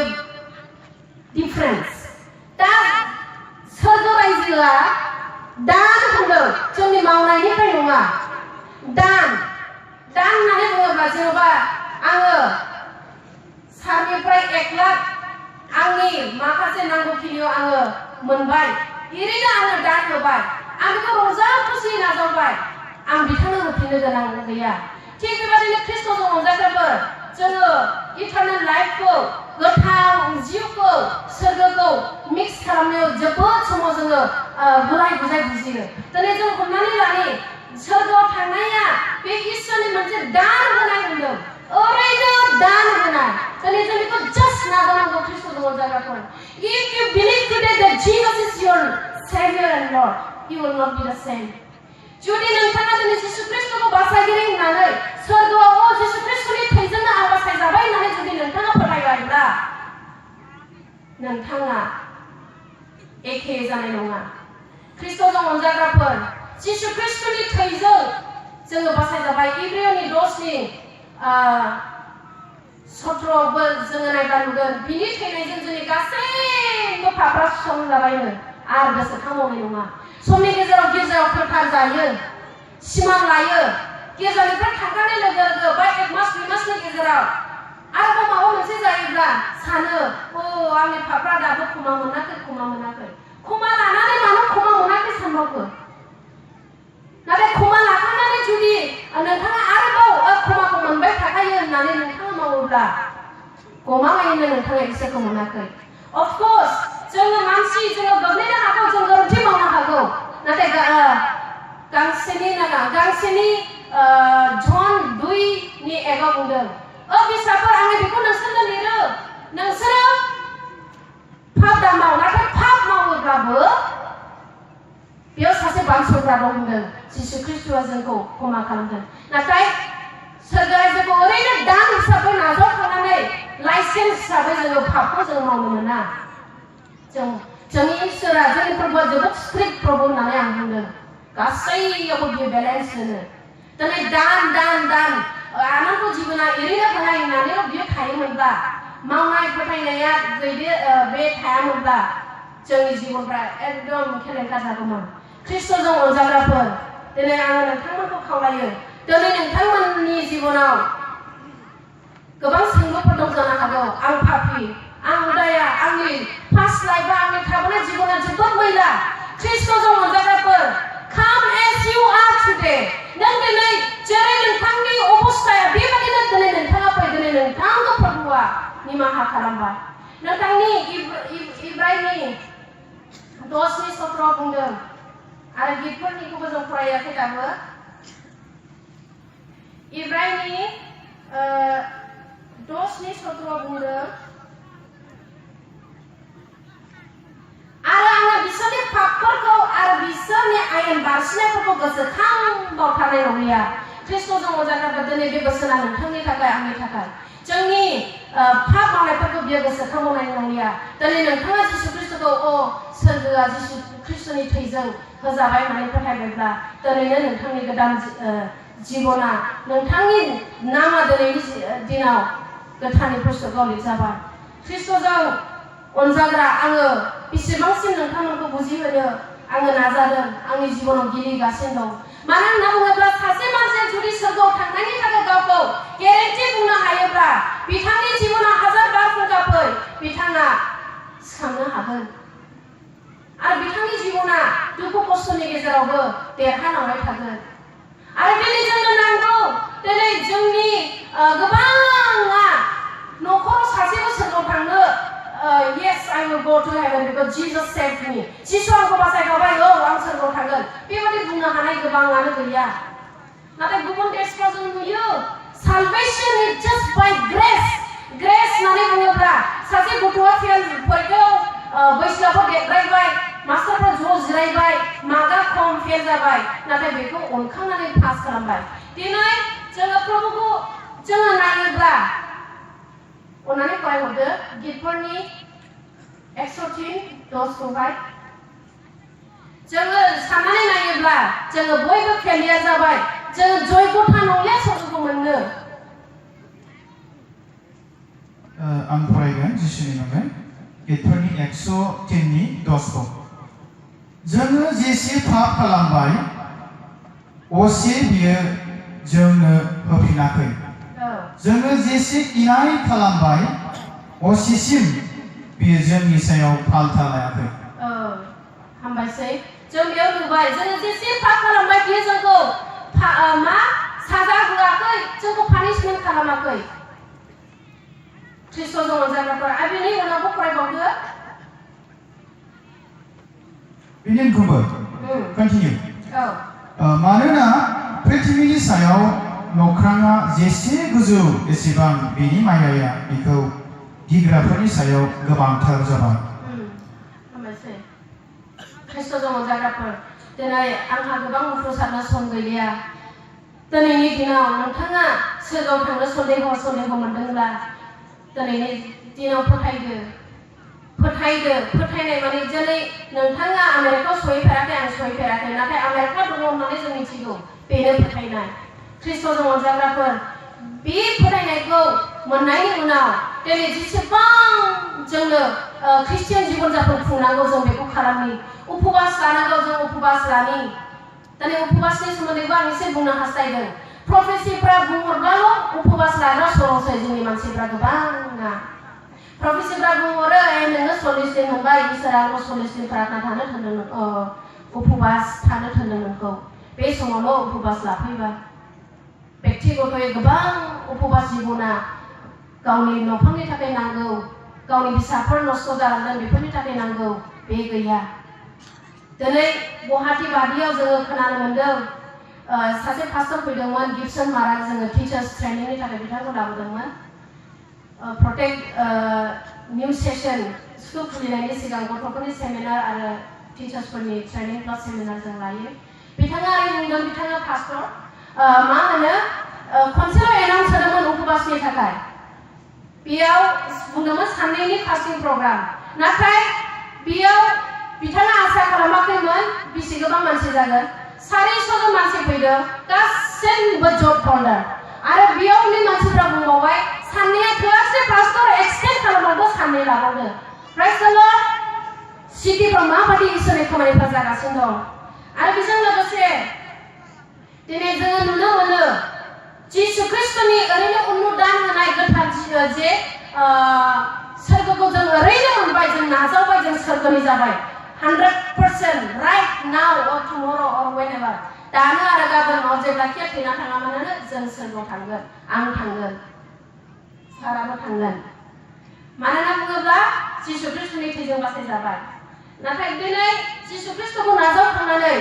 डिफारेन्स दा सोरगो रायजोआ दान होनदों जोंनि मावनायनिफ्राय नङा दान होननानै बुङोब्ला जेनेबा आङो सारनिफ्राय 1 लाख आंनि माखासे नांगौखिनियाव आङो मोनबाय ओरैनो आङो दान होबाय आं बेखौ रंजा खुसि नाजावबाय आं बिथांनो होफिननो गोनां गैया थिग बेबायदिनो ख्रिस्ट'जों अनजाग्राफोर जोङो इटारनेल लाइफखौ गोथां जिउखौ सोरगोखौ मिक्स खालामनायाव जोबोद समाव जोङो गुलाय गुजाय बुजियो दिनै जों हमनानै लानि सोरगोआव थांनाया बे इसोरनि मोनसे दान होनाय होनदों ओरैनो दान होनाय दिनै जों बेखौ जास्ट नाजानांगौ ख्रिस्ट'जों अनजाग्राफोर if you believe today that Jesus is your Savior and Lord you will not be the same जुदि नोंथाङा दिनै जिसु ख्रिस्ट'खौ बासायगिरि होननानै सोरगोआव जिसु ख्रिस्ट'नि थैजोंनो आं बासायजाबाय होननानै जुदि नोंथाङा फोथायबायब्ला नोंथाङा एखे जानाय नङा ख्रिस्ट'जों अनजाग्राफोर जिसु ख्रिस्ट'नि थैजों जोङो बासायजाबाय इब्रियनि 10नि 17आवबो जोङो नायब्ला नुगोन बिनि थैनायजों जोंनि गासैबो पापफ्रा सुस्रांजाबायनो आरो गोसोखांबावनाय नङा समनि गेजेराव गिर्जायाव फोथार जायो सिमां लायो गिर्जानिफ्राय थांखांनाय लोगो लोगो बा 1 मास 2 मासनि गेजेराव आरोबाव माबा मोनसे जायोब्ला सानो आंनि पापफ्रा दाबो क्षमा मोनाखै क्षमा लानानै मानो क्षमा मोनाखै सानबावो नाथाय क्षमा लाखांनानै जुदि नोंथाङा आरोबाव क्षमाखौ मोनबाय थाखायो होननानै नोंथाङा मावोब्ला गमामायैनो नोंथाङा इसोरखौ मोनाखै अफकर्स जोङो मानसि जोङो गोग्लैनो हागौ जों गोरोन्थि मावनो हागौ नाथाय गांसेनि जन 2नि 1 आव बुंदों फिसाफोर आङो बेखौ नोंसोरनो लिरो नोंसोरो पाप दामाव नाथाय पाप मावोब्लाबो बेयाव सासे बानसग्रा दं होनदों जिसु ख्रिस्ट'आ जोंखौ क्षमा खालामगोन नाथाय सोरगोआ जोंखौ ओरैनो दान हिसाबै नाजावखांनानै लाइसेन्स हिसाबै जोङो पापखौ जों मावनो मोना जोंनि इसोरा जोंनि प्रभुआ जोबोद स्ट्रिक्ट प्रभु होननानै आं बुंदों गासैयावबो बियो बेलेन्स होनो दिनै दान आनन्द जिबना ओरैनो होनाय होननानैल' बियो थायोमोनब्ला मावनाय फोथायनाया बे थायामोनब्ला जोंनि जिबनफ्रा एकदम केलेंकार जागौमोन ख्रिस्ट'जों अनजाग्राफोर दिनै आङो नोंथांमोनखौ खावलायो दिनै नोंथांमोननि जिबनाव गोबां सोंलुफोर दं जानो हागौ आं पापी आं उदाया आंनि पास्ट लाइफआ आंनि थाबोनाय जिबना जोबोद मैला ख्रिस्ट'जों अनजाग्राफोर come as you are today नों दिनै जेरै नोंथांनि अबस्थाया बेबायदिनो दिनै नोंथाङा फै दिनै नोंथांखौ प्रभुआ निमाहा खालामबाय नोंथांनि इब्राहिमनि 10नि 17 बुंदों आरो गितफोरनिखौबो जों फरायाखै दाबो इब्राहिमनि 10नि 17 बुंदों आरो आङो बिसोरनि पापफोरखौ आरो बिसोरनि आयेन बारसिनायफोरखौ गोसोखांबावथारनाय नंलिया ख्रिस्ट'जों अनजाग्राफोर दिनै बे बोसोना नोंथांनि थाखाय आंनि थाखाय जोंनि पाप मावनायफोरखौ बियो गोसोखांबावनाय नंलिया दिनै नोंथाङा जिसु ख्रिस्ट'खौ सोरगोआ जिसु ख्रिस्ट'नि थैजों होजाबाय होननानै फोथायबायब्ला दिनैनो नोंथांनि गोदान जिबना नोंथांनि नामा दिनैनि दिनाव गोथारनि पुस्तकाव लिरजाबाय ख्रिस्ट'जों अनजाग्रा आङो बेसेबांसिम नोंथांमोनखौ बुजिहोनो आङो नाजादों आंनि जिबनाव गिलिगासिनो दं मानो होनना बुङोब्ला सासे मानसिया जुदि सोरगोआव थांनायनि थाखाय गावखौ गेरेन्टि बुंनो हायोब्ला बिथांनि जिबनाव हाजार बार फुंखाफै बिथाङा सिखांनो हागोन आरो बिथांनि जिबना दुखु खस्थ'नि गेजेरावबो देरहालांबाय थागोन आरो दिनै जोंनो नांगौ दिनै जोंनि गोबाङा न'खराव सासेबो सोरगोआव थांनो yes I will go to heaven because Jesus saved me जिसु आंखौ बासायखाबाय आं सोरगोआव थांगोन बेबादि बुंनो हानाय गोबाङानो गैया नाथाय गुबुन देशफ्राव जों नुयो salvation is just by grace होननानै बुङोब्ला सासे गथ'आ फरिखायाव बैसोआबो देरद्रायबाय मास्टारफ्रा ज' जिरायबाय मागा खम फेल जाबाय नाथाय बेखौ अनखांनानै पास खालामबाय दिनै जोङो प्रभुखौ जोङो नायोब्ला अननानै फरायहरदो गितफोरनि 103:10 जोङो साननानै नायोब्ला जोङो बयबो फेलियर जाबाय जोङो जयगथा नंलिया सोरगोखौ मोननो आं फरायगोन जिसुनि मुङै गितफोरनि 103:10 जोङो जेसे पाप खालामबाय असे बियो जोंनो होफिनाखै जोङो जेसे इनाय खालामबाय असेसिम बियो जोंनि सायाव फालथा लायाखै हामबायसै जों बेयाव नुबाय जोङो जेसे पाप खालामबाय बियो जोंखौ मा साजा होआखै जोंखौ पानिशमेन्ट खालामाखै Ini kubur. Continue. Manana prithibiनि sayaव नख्राङा जेसे गोजौ एसेबां बेनि मायाया बेखौ गिग्राफोरनि सायाव गोबांथार जाबाय. हामबायसै. ख्रिस्ट'जों अनजाग्राफोर, दिनै आंहा गोबां मुखुबसारनो सम गैलिया. दिनैनि दिनाव नोंथाङा सोरगोआव थांनो सन्देह मोनदोंब्ला दिनैनि दिनाव फोथायनाय माने दिनै नोंथाङा आमेरिकायाव सहैफेराखै, आं सहैफेराखै, नाथाय आमेरिका दङ होननानै जों मिथिगौ. बेनो फोथायनाय. ख्रिस्ट'जों अनजाग्राफोर, बे फोथायनायखौ मोननायनि उनाव दिनै जेसेबां जोंनो ख्रिस्टियान जिबन जापन खुंनांगौ जों बेखौ खालामनि. उपबास लानांगौ जों उपबास लानि. दिनै उपबासनि सोमोन्दैबो आं एसे बुंनो हास्थायदों. प्रफेसिफ्रा बुंहरब्लाल' उपबास लाग्रा सर'सै जोंनि मानसिफ्रा गोबाङा. प्रफेसिफ्रा बुंहरो नोङो 40 दिन मोनबाय, इसोरा 40 दिन प्रार्थना थानो थोनदों, उपबास थानो थोनदों नोंखौ. बे समावल' उपबास लाफैबाय. बेक्तिगतयै गोबां उपबास जिबना गावनि न'खरनि थाखाय नांगौ, गावनि फिसाफोर नस्थ' जालांदों बेफोरनि थाखाय नांगौ, बे गैया. दिनै गुवाहाटी बादियाव जोङो खोनानो मोन्दों सासे पास्टर फैदोंमोन, गिबसन माराक, जोङो टिचार्स ट्रेनिंनि थाखाय बिथांखौ लाबोदोंमोन. प्रटेक्ट निउ सेसन स्कुल खुलिनायनि सिगां गथ'फोरनि सेमिनार आरो टिचार्सफोरनि ट्रेनिं प्लास सेमिनार जों लायो. बिथाङा ओरै बुंदों, बिथाङा पास्टर, मा होनो खनसेल' एनाउन्स होदोंमोन उपबासनि थाखाय. बेयाव बुंदोंमोन साननैनि फास्टिं प्रग्राम, नाथाय बेयाव बिथाङा आसा खालामाखैमोन बेसे गोबां मानसि जागोन. 400 जन मानसि फैदों, गासैबो जब हल्डार. आरो बेयावनि मानसिफ्रा बुंबावबाय साननैया थोआसे, पास्टर एक्सटेन्ड खालामनांगौ, साननै लाबावदो. प्राइज द लर्ड. सिटिफ्राव माबायदि इसोरनि खामानिफ्रा जागासिनो दं. आरो बेजों लोगोसे दिनै जोङो नुनो मोनो जिसु ख्रिस्ट'नि ओरैनो उन्नुदान होनाय गोथार जे सोरगोखौ जों ओरैनो मोनबाय, जों नाजावबाय, जों सोरगोनि जाबाय 100% राइट नाउ अर टुमरो अर व्हेनेभार. दानो आरो गाबोन जेब्लाखि थैना थाङा मानोनो जों सोरगोआव थांगोन, आं थांगोन, साराबो थांगोन. मानोना बुङोब्ला जिसु ख्रिस्ट'नि थैजों बासायजाबाय. नाथाय दिनै जिसु ख्रिस्ट'खौ नाजावखांनानै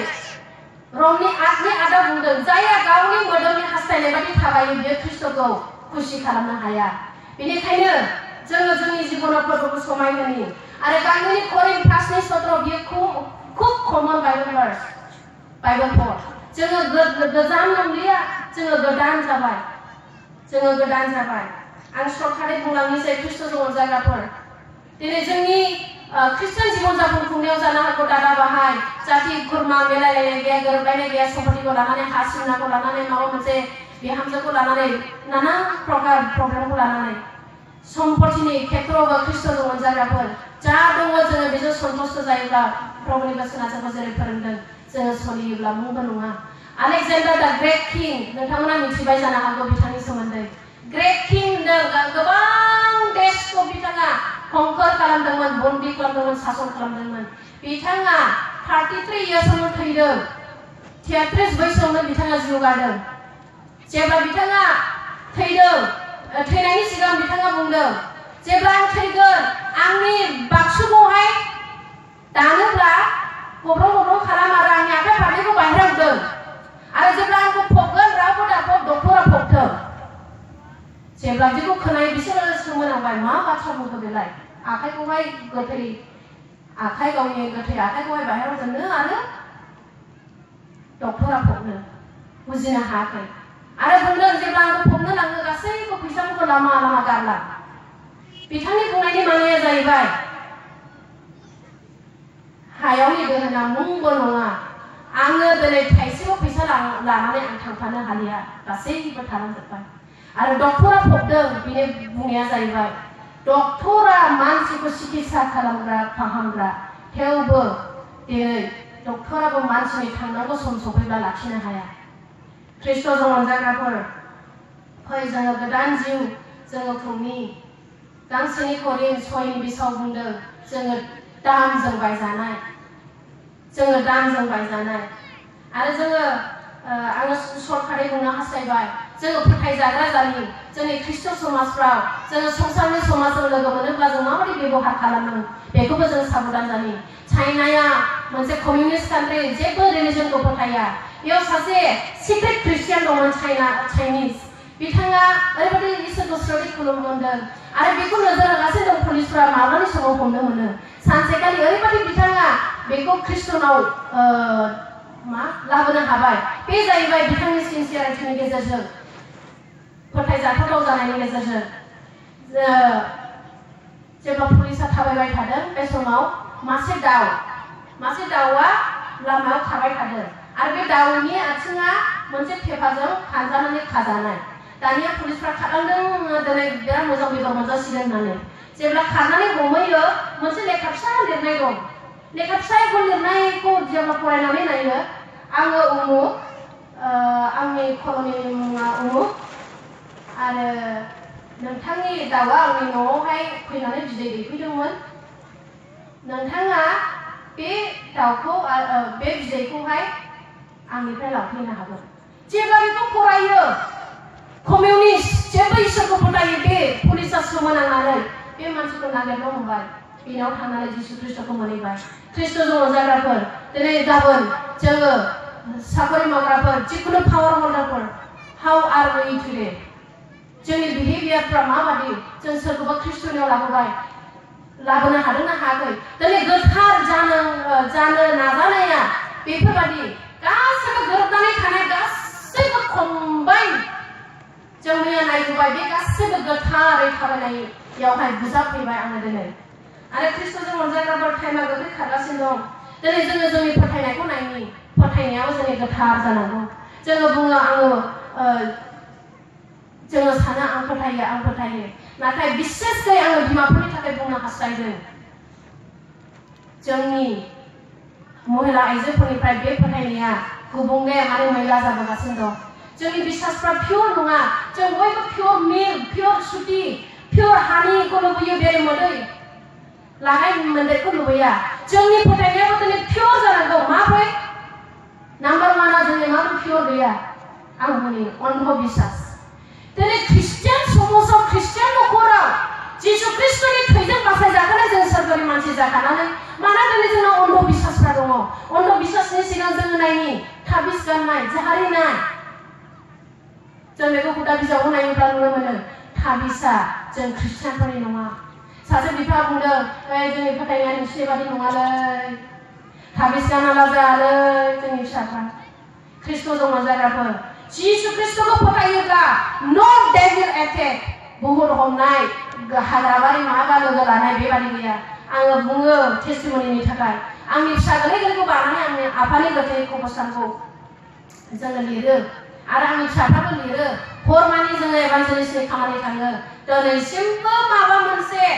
रमनि 8:8 बुंदों, जायहा गावनि मोदोमनि हास्थायनाय बायदि थाबायो बियो ख्रिस्ट'खौ खुसि खालामनो हाया. बेनिखायनो जोङो जोंनि जिबनाव फोरबोखौ समायहोनि. आरो गामिनि करिन्थ 5:17 बियो खुब कमन बाइबेल भार्स, बाइबेल पद. जोङो गोजाम नंलिया, जोङो गोदान जाबाय, जोङो गोदान जाबाय. आं सर्टकाटै बुंलांनोसै ख्रिस्ट'जों अनजाग्राफोर, दिनै जोंनि ख्रिस्टियान जिबन जापन खुंनायाव जानो हागौ दादा बाहाय जाति खुरमा मिलायलायनाय गैया, गोरोबलायनाय गैया, सम्पतिखौ लानानै, हा सिमनाखौ लानानै, माबा मोनसे बिहामजोखौ लानानै, नाना प्रकार प्रब्लेमखौ लानानै. सम्पतिनि खेत्रआवबो ख्रिस्ट'जों अनजाग्राफोर जा दङ जोङो बेजों सन्तुष्ट जायोब्ला प्रभुनि बोसोना जोंखौ जेरै फोरोंदों जोङो सोलियोब्ला मुंबो नङा. आलेक्जेन्डार दा ग्रेट किं, नोंथांमोना मिथिबाय जानो हागौ बिथांनि सोमोन्दै. ग्रेट किं होनदों, गोबां देशखौ बिथाङा कंकर खालामदोंमोन, बन्दी खालामदोंमोन, सासन खालामदोंमोन. बिथाङा 33 इयार्सआवनो थैदों. 33 बैसोआवनो बिथाङा जिउ गारदों. जेब्ला बिथाङा थैदों, थैनायनि सिगां बिथाङा बुंदों, जेब्ला आं थैगोन आंनि बाक्सुखौहाय दानोब्ला गब्लं खालाम आरो आंनि आखाइ फारनैखौ बाहेरायाव दोन. आरो जेब्ला आंखौ फबगोन रावबो दाफब, डक्टरा फबथों. जेब्ला बिखौ खोनायो बिसोरो सोमोनांबाय, मा बाथ्रा बुंखो बेलाय, आखाइखौहाय गावनि गोथै आखाइखौहाय बाहेरायाव दोननो आरो डक्टरा फबनो. बुजिनो हायाखै. आरो बुंदों, जेब्ला आंखौ फबनो लाङो गासैबो फैसाफोरखौ लामा गारला. बिथांनि बुंनायनि मानाया जाहैबाय हायावनि दोहोना मुंबो नङा, आङो दिनै थाइसेबो फैसा लानानै आं थांफानो हालिया, गासैबो थालांजोब्बाय. आरो डक्टरा फबदों, बिनि बुंनाया जाहैबाय डक्टरा मानसिखौ सिकित्सा खालामग्रा, फाहामग्रा, थेवबो दिनै डक्टराबो मानसिनि थांनांगौ सम सफैब्ला लाखिनो हाया. ख्रिस्ट'जों अनजाग्राफोर, फै जोङो गोदान जिउ जोङो खुंनि. गांसेनि करिन्थ 6:20 बुंदों, जोङो दामजों बायजानाय, जोङो दामजों बायजानाय. आरो जोङो आङो सरखारि बुंनो हास्थायबाय जोङो फोथायजाग्रा जानि जोंनि ख्रिस्ट समाजफ्राव जोङो संसारनि समाजजों लोगो मोनोब्ला जों माबायदि बेबहार खालामो बेखौबो जों साबधान जानि चाइनाया मोनसे कमिउनिस्ट कान्ट्रि जेबो रिलिजनखौ फोथाया बेयाव सासे सिक्रेट ख्रिस्टियान दंमोन चाइनिज बिथाङा ओरैबायदि इसोरखौ स्रोदै खुलुमदों आरो बेखौ नोजोर होगासिनो दं पुलिसफ्रा माब्लानि समाव हमनो मोनो सानसेखालि ओरैबायदि बिथाङा बेखौ ख्रिस्टनाव लाबोनो हाबाय बे जाहैबाय बिथांनि सिनसियारिटिनि गेजेरजों फोथायजाथाव जानायनि गेजेरजों जेब्ला पुलिसा थाबायबाय थादों बे समाव मासे दाउआ लामायाव खारबाय थादों आरो बे दाउनि आथिङा मोनसे थेफाजों फानजानानै खाजानाय दानिया पुलिसफ्रा खारलांदों दिनै बिराद मोजां बेदर मोनजासिगोन होननानै जेब्ला खारनानै हमहैयो मोनसे लेखा फिसा लिरनाय दं लेखा फिसाखौ लिरनायखौ जेब्ला फरायनानै नायो आङो उमुक आंनि कल'निनि मुङा उमुक आरो नोंथांनि दाउआ आंनि न'आवहाय फैनानै बिदै दैफैदोंमोन नोंथाङा बे दाउखौ बे बिदैखौहाय आंनिफ्राय लांफैनो हागोन जेब्ला बेखौ फरायो कमिउनिस्ट जेबो इसोरखौ फोथायो बे पुलिसा सोमोनांनानै बे मानसिखौ नागिरनो हमबाय बेनाव थांनानै जिसु ख्रिस्टखौ मोनहैबाय ख्रिस्टजों अनजाग्राफोर दिनै गाबोन जोङो साखरि मावग्राफोर जिखुनु पावार हल्डारफोर हाउ आर वी टुडे जोंनि बिहेभियारफ्रा माबादि जों सोरखौबा ख्रिस्टनियाव लाबोनो हादोंना हायाखै दिनै गोथार जानो नाजानाया बेफोरबादि गासैबो गोरोबनानै थानाय गासैबो कम्बाइन जों मैया नायबोबाय बे गासैबो गोथारै थाबायनायावहाय बुजाबफैबाय आङो दिनै आरो ख्रिस्टजों अनजाग्राफोर टाइमा गोख्रै खारगासिनो दं दिनै जोङो जोंनि फोथायनायखौ नायनि फोथायनायाव जोंनि गोथार जानांगौ जोङो बुङो जोङो सानो आं फोथायो नाथाय बिसेसकै आङो बिमाफोरनि थाखाय बुंनो हास्थायदों जोंनि महिला आइजोफोरनिफ्राय बे फोथायनाया गुबुंले माने मैला जाबोगासिनो दं जोंनि बिसासफ्रा पियर नङा जों बयबो पियर मिल्क पियर सुटि पियर हानिखौ लुबैयो बेरे मोदै लागाय मोन्देरखौ लुबैया जोंनि फोथायनायाबो दिनै पियर जानांगौ माब्रै नाम्बार वानआ जोंनि माब्रै पियर गैया आं बुंनि अन्ध बिसास दिनै ख्रिस्टियान समाजाव ख्रिस्टियान न'खराव जिसु ख्रिस्टनि थैजों बासायजाखानाय जों सोरगोनि मानसि जाखानानै मानो दिनै जोंनाव अन्ध बिसासफ्रा दङ अन्ध बिसासनि सिगां जोङो नायनि थाबिस गाननाय जारिनाय जों बेखौ हुदा बिजाबाव नायोब्ला नुनो मोनो थाबिसा जों ख्रिस्टियानफोरनि नङा सासे बिफा बुंदों जोंनि फोथायनाया नोंसिनि बादि नङालै थाबिस गानाला जायालै जोंनि फिसाफ्रा ख्रिस्टजों अनजाग्राफोर जिसु ख्रिस्टखौ फोथायोब्ला नो डेभिल एटेक बुहुर हमनाय हाग्राबारि माबा लोगो लानाय बेबादि गैया आङो बुङो टेस्टिमनिनि थाखाय आंनि फिसा गोरलैखौ बानानै आंनि आफानि गोथै खबरसानखौ जोङो लिरो आरो आंनि फिसाफ्राबो लिरो हरमानि जोङो एभान्जेलिस्टनि खामानि थाङो दिनैसिमबो माबा मोनसे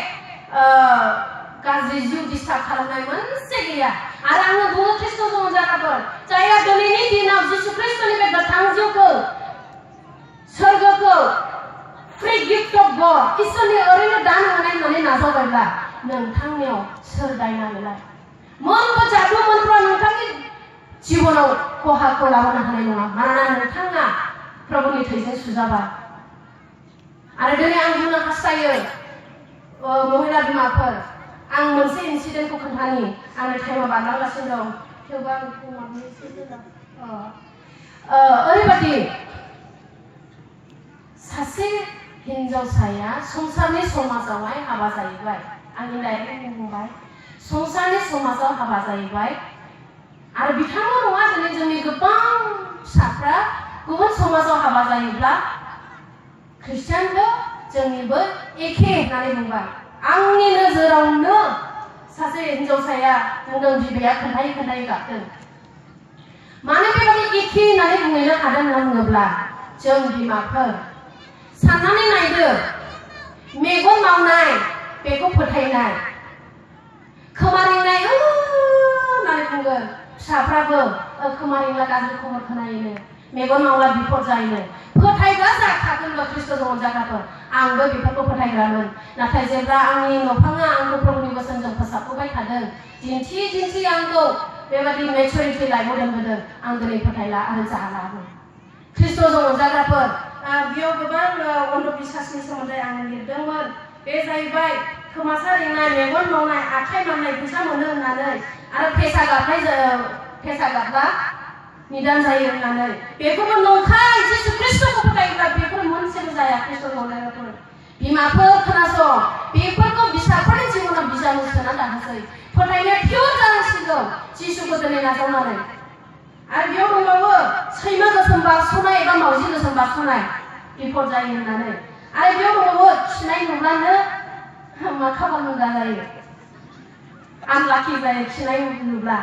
गाज्रि जिउ डिस्टार्ब खालामनाय मोनसे गैया आरो आङो बुङो ख्रिस्टजों अनजाग्राफोर जायहा दिनैनि दिनाव जिसु ख्रिस्टनि बे गोथां जिउखौ सोरगोखौ फ्रि गिफ्ट अफ गड इसोरनि ओरैनो दान होनाय होननानै नाजावबायब्ला नोंथांनियाव सोर दायना गैला मोनबो जादु मोनफ्रा नोंथांनि जिबनाव खहाखौ लाबोनो हानाय नङा मानोना नोंथाङा प्रभुनि थैजों सुजाबाय आरो दिनै आं बुंनो हास्थायो महिला बिमाफोर आं मोनसे इन्सिडेन्टखौ खोन्थानि आंनि टाइमा बारलांगासिनो दं थेवबो आं ओरैबादि सासे हिन्जावसाया संसारनि समाजावहाय हाबा जाहैबाय आंनि डाइरेक्ट बुंबाय संसारनि समाजाव हाबा जाहैबाय आरो बिथांल' नङा दिनै जोंनि गोबां फिसाफ्रा गुबुन समाजाव हाबा जायोब्ला ख्रिस्टियानबो जोंनिबो एखे होननानै बुंबाय आंनि नोजोरावनो सासे हिन्जावसाया बुंदों बिबैया खोन्थायै गाबदों मानो बेबादि एखे होननानै बुंनो हादों होनना बुङोब्ला जों बिमाफोर साननानै नायदो मेगन मावनाय बेखौ फोथायनाय खोमारिंनाय होननानै बुंगोन फिसाफ्राबो खोमारिंला गाज्रि खबर खोनायोनो मेगन मावला बिपद जायोनो फोथायग्रा जाखागोनबो ख्रिस्टजों अनजाग्राफोर आंबो बेफोरखौ फोथायग्रामोन नाथाय जेब्ला आंनि न'फाङा आंखौ प्रभुनि बोसोनजों फोसाबबोबाय थादों दिन्थि आंखौ बेबादि मेचुरिटि लाइफआव दोनबोदों आं दिनै फोथायला आरो जालाबो खृष्टजों अनजाग्राफोर बेयाव गोबां अन्धबिश्वासनि सोमोन्दै आं लिरदोंमोन बे जाहैबाय खोमासा रिंनाय मेगन मावनाय आखाइ मावनाय फैसा मोनो होननानै आरो फेसा गाबब्ला निदान जायो होननानै बेखौबो नंखाय जिसु खृष्टखौ फोथायोब्ला बेफोर मोनसेबो जाया खृष्टजों अनजाग्राफोर बिमाफोर खोनासं बेफोरखौ फिसाफोरनि जिबनाव बिजानु सोना दाहोसै फोथायनाया पियर जानांसिगौ जिसुखौ दिनै नाजावनानै आरो बेयाव दंबावो सैमा गोसोम बारस'नाय एबा मावजि गोसोम बारस'नाय बिपद जायो होननानै आरो बेयाव दंबावो खिनाय नुब्लानो मा खाफाल मोनदा जायो आनलाखि जायो खिनाय नुब्ला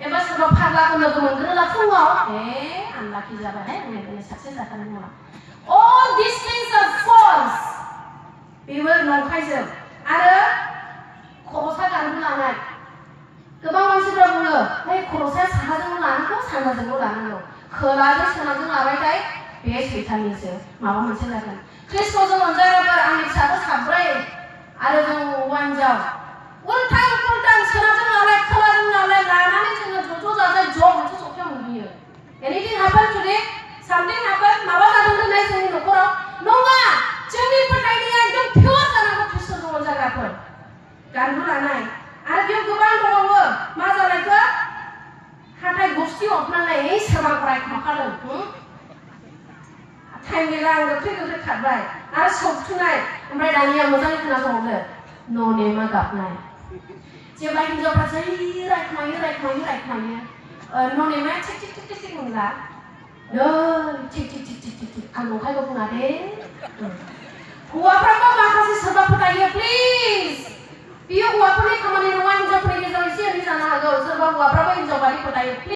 एबा सोरबा फाग्लाखौ लोगो मोनग्रोला फुङाव आनलाखि जाबाय दिनै साक्सेस जाथारनाय नङा all these things are false बेबो नंखायजोब आरो खर'सा गाननो लानाय गोबां मानसिफ्रा बुङो खर'साया साहाजों लानांगौ सानजाजोंबो लानांगौ खोलाजों सोनाबजों लाबायथाय बे सैताननिसो माबा मोनसे जागोन खृष्टजों अनजाग्राफोर आंनि फिसाफोर साब्रै आरो जों हौवा हिनजाव उल्टां पुल्टां सोनाबजों लालाय खोलाजों लालाय लानानै जोङो ज' जाजाय ज' मोनसे सप्तायाव मोनहैयो एनिथिं हाबोन जुदि सामथिं हाबोन माबा जादों दोननाय जोंनि न'खराव नङा जोंनि फोथायनाया एकदम पियर जानांगौ खृष्टजों अनजाग्राफोर गानगु लानाय आरो बेयाव गोबां दंबावो मा जानायखौ हाथाय गुस्थि अरनानै सोरबा फरायखाखादों टाइम गैला आं गोख्रै खारबाय आरो सौथुनाय ओमफ्राय दानिया मोजाङै खोनासंदो न'नेमा गाबनाय जेब्ला हिनजावफ्रा जै रायखोमायो न'नेमाया थिक थिक थिक थिक मोनला थिक थिक थिक थिक थिक आं नंखायखौ बुङा दे हौवाफ्राबो माखासे सोरबा फोथायो प्लिज बियो हौवाफोरनि खामानि नङा हिनजावफोरनि गेजेराव एसे एनै जानो हागौ सोरबा हौवाफ्राबो हिनजाव बादि फोथायो